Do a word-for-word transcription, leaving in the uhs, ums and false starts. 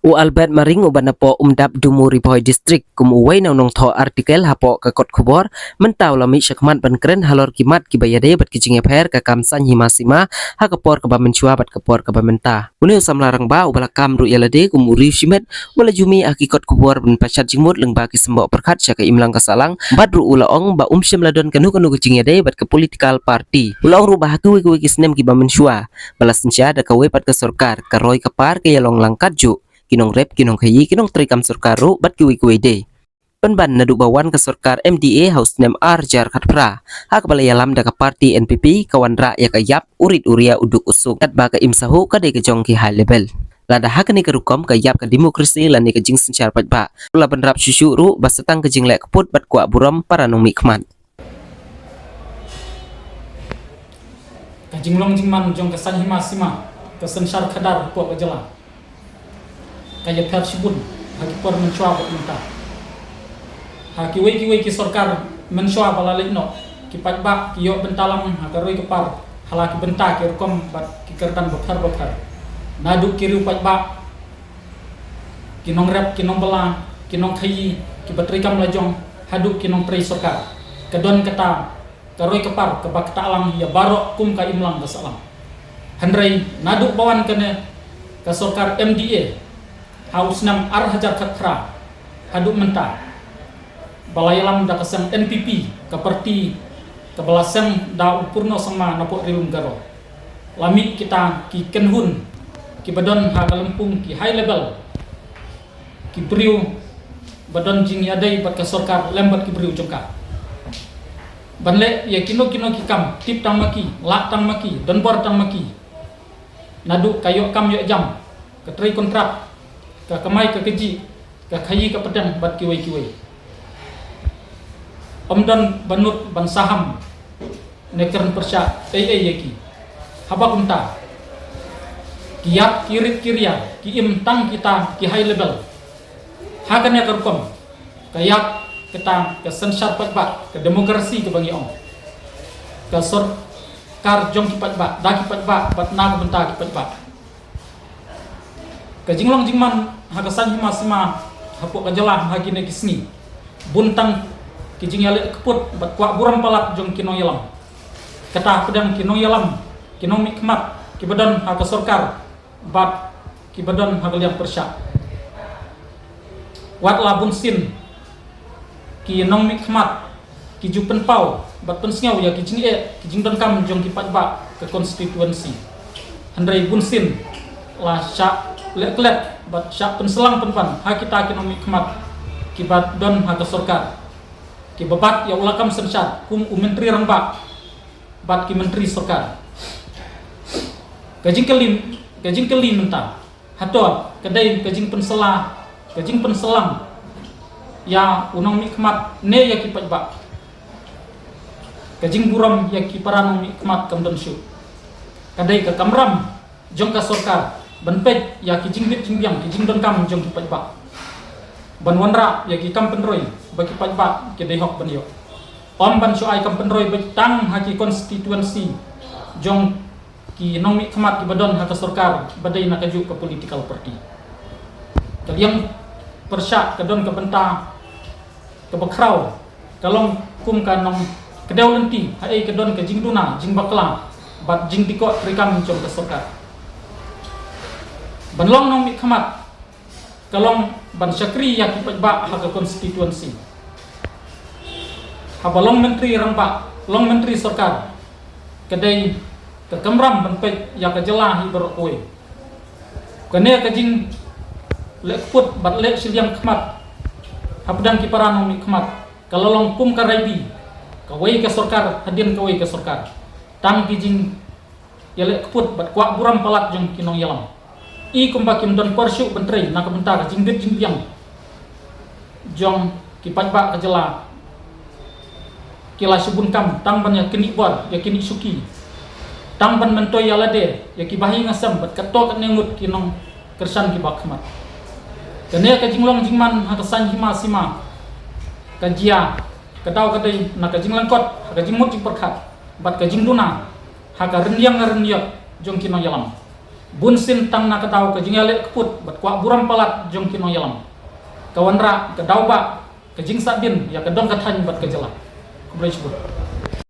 U Albert Maring uba napoh Umdap Dumu Ri Bhoi District kum uwei na u nongthoh artikel hapoh ka kot khubor mynta u la mih shakhmat ban kren halor ki mat kiba ïadei bad ki jingïapher ka kam saiñ hima sima ha ka por kaba mynshuwa bad ka por kaba mynta. Une u samla rangbah uba la kam ruh ïa lade kum u riewshimet uba la ju mih ha ki kot khubor ban pashat jingmut lyngba ki symboh pyrkhat sha ka imlang ka sahlang bad ruh u la ong ba um shym la don kano kano ka jingïadei bad ka political party. U la ong ruh ba ha kiwei kiwei ki snem kiba mynshuwa ba la synshar da kawei pat ka sorkar, ka roi ka par ka ïalong lang katjuh. Ki nongrep, ki nongkhaïi, ki nongtrei kam sorkar ruh bad kiwei kiwei de. Pynban naduh ba wan ka sorkar M D A ha u snem ar hajar khatphra, ha kaba la ïalam da ka party N P P, ka wanrah ïa ka ïap u rit u ria, u duk u suk, katba ka imsahuh ka dei ka jong ki high level. Lada ha kane ka rukom ka ïap ka demokrasi lane ka jingsynshar paidbah, la bynrap shuh shuh ruh ba sa tang ka jingleh kput bad kwah burom para nongmihkhmat. Ka jinglong jingman jong ka saiñ hima sima, ka synshar khadar hapoh ka jylla, ka ïapher shibun ha ki por mynshuwa bad mynta. Ha kiwei kiwei ki sorkar mynshuwa ba la leit noh, ki paidbah ki ïoh bynta lang ha ka roi ka par ha la ki bynta ki rukom bad ki kyrdan bapher bapher. Naduh ki riew paidbah, ki nongrep, ki nongbylla, ki nongkhaïi, kiba trei kam lajong, haduh ki nongtrei sorkar, ka don kata ka roi ka par kaba ktah lang ïa baroh kum ka imlang ka sahlang. Hynrei naduh ba wan kane ka sorkar M D A ha u snem ar hajar khatphra haduh mynta, ba la ïalam da ka seng N P P, ka party kaba la seng da u Purno Sangma napoh Ri Lum Garo, la mih kita ki kynhun kiba don ha ka lympung ki high level, ki briew ba don jingïadei bad ka sorkar lem bad ki briew jong ka, ban leh ïa kino kino ki kam, tip tang ma ki, lah tang ma ki, donbor tang ma ki. Naduh ka ïoh kam ïoh jam, ka trei kontrak, ka kamai ka kajih, ka khaïi ka pdeng bad kiwei kiwei. Ym don ba nud ban saham ne kren pyrshah ei ei ïa ki. Haba kumta, ki ïap ki rit ki ria ki im tang kita ki high level. Ha kane ka rukom ka ïap kata ka synshar paidbah, ka demokrasi kaba ngi ong, ka sorkar jong ki paidbah, da ki paidbah bad na ka bynta ki paidbah. Ka jinglong jingman ha ka saiñ hima sima hapoh ka jylla ha kine ki sngi, bun tang ki jingïaleh kput bad kwah burom palat jong ki nongïalam. Kata hapdeng ki nongïalam, ki nongmihkhmat kiba don ha ka sorkar bad kiba don ha ka liang pyrshah. Wat la bun sien ki nongmihkhmat ki ju pynpaw bad pynsngew ïa ki jingeh ki jingdonkam jong ki paidbah ka constituency. Hynrei bun sien la shah leh klet bad shah pynshlang pynban ha kita ki nongmihkhmat kiba don ha ka sorkar, kiba bat ïa u lakam synshar kum u Myntri Rangbah bad ki myntri sorkar. Ka jingkylli, ka jingkylli mynta, hato ka dei ka jingpynshlang, ka jingpynshlang ïa u nongmihkhmat ne ïa ki paidbah? Ka jingburom ïa ki para nongmihkhmat kam don shuh. Ka dei ka kamram jong ka sorkar ban peit ïa ki jingbit jingbiang, ki jingdonkam jong ki paidbah, ban wanrah ïa ki kam pynroi ba ki paidbah ki dei hok ban ïoh. Ym ban shu ai kam pynroi beit tang ha ki constituency jong ki nongmihkhmat kiba don ha ka sorkar ba dei na kajuh ka political party. Ka liang pyrshah ka don ka bynta kaba khraw, ka long kum ka nongkdew lynti haei ka don ka jingduna jingbakla bad jingdikoh treikam jong ka sorkar. Ban long nongmihkhmat ka long ban shakri ïa ki paidbah ha ka constituency. Haba long Myntri Rangbah, long Myntri Sorkar, ka dei ka kamram ban peit ïa ka jylla hi baroh kawei. Kane ka jingleh kput bad leh shiliang khmat hapdeng ki para nongmihkhmat ka la long kum ka raibi, kawei ka sorkar hadien kawei ka sorkar. Tang ki jing ïaleh kput bad kwah burom palat jong ki nongïalam. I kumba kim don por shuh ban trei na ka bynta ka jingbit jingbiang jong ki paidbah ka jylla, ki la shu bun kam tang ban ïa kynnoh bor, ïa kynnoh shuki, tang ban myntoi ïa lade ïa ki bahaïing hasem bad katto katne ngut ki nongkyrshan kiba khmat. Kane ka jinglong jingman ha ka saiñ hima sima ka jia ka daw ka dei na ka jinglyngkot ha ka jingmut jingpyrkhat bad ka jingduna ha ka rynïeng rynïot jong ki nongïalam. Bunsien tang na ka daw ka jingïaleh kput bad kwah burom palat jong ki nongïalam, ka wanrah ka daw ba ka jingsahdien ïa ka dong ka thaiñ bad ka jylla. Khublei shibun.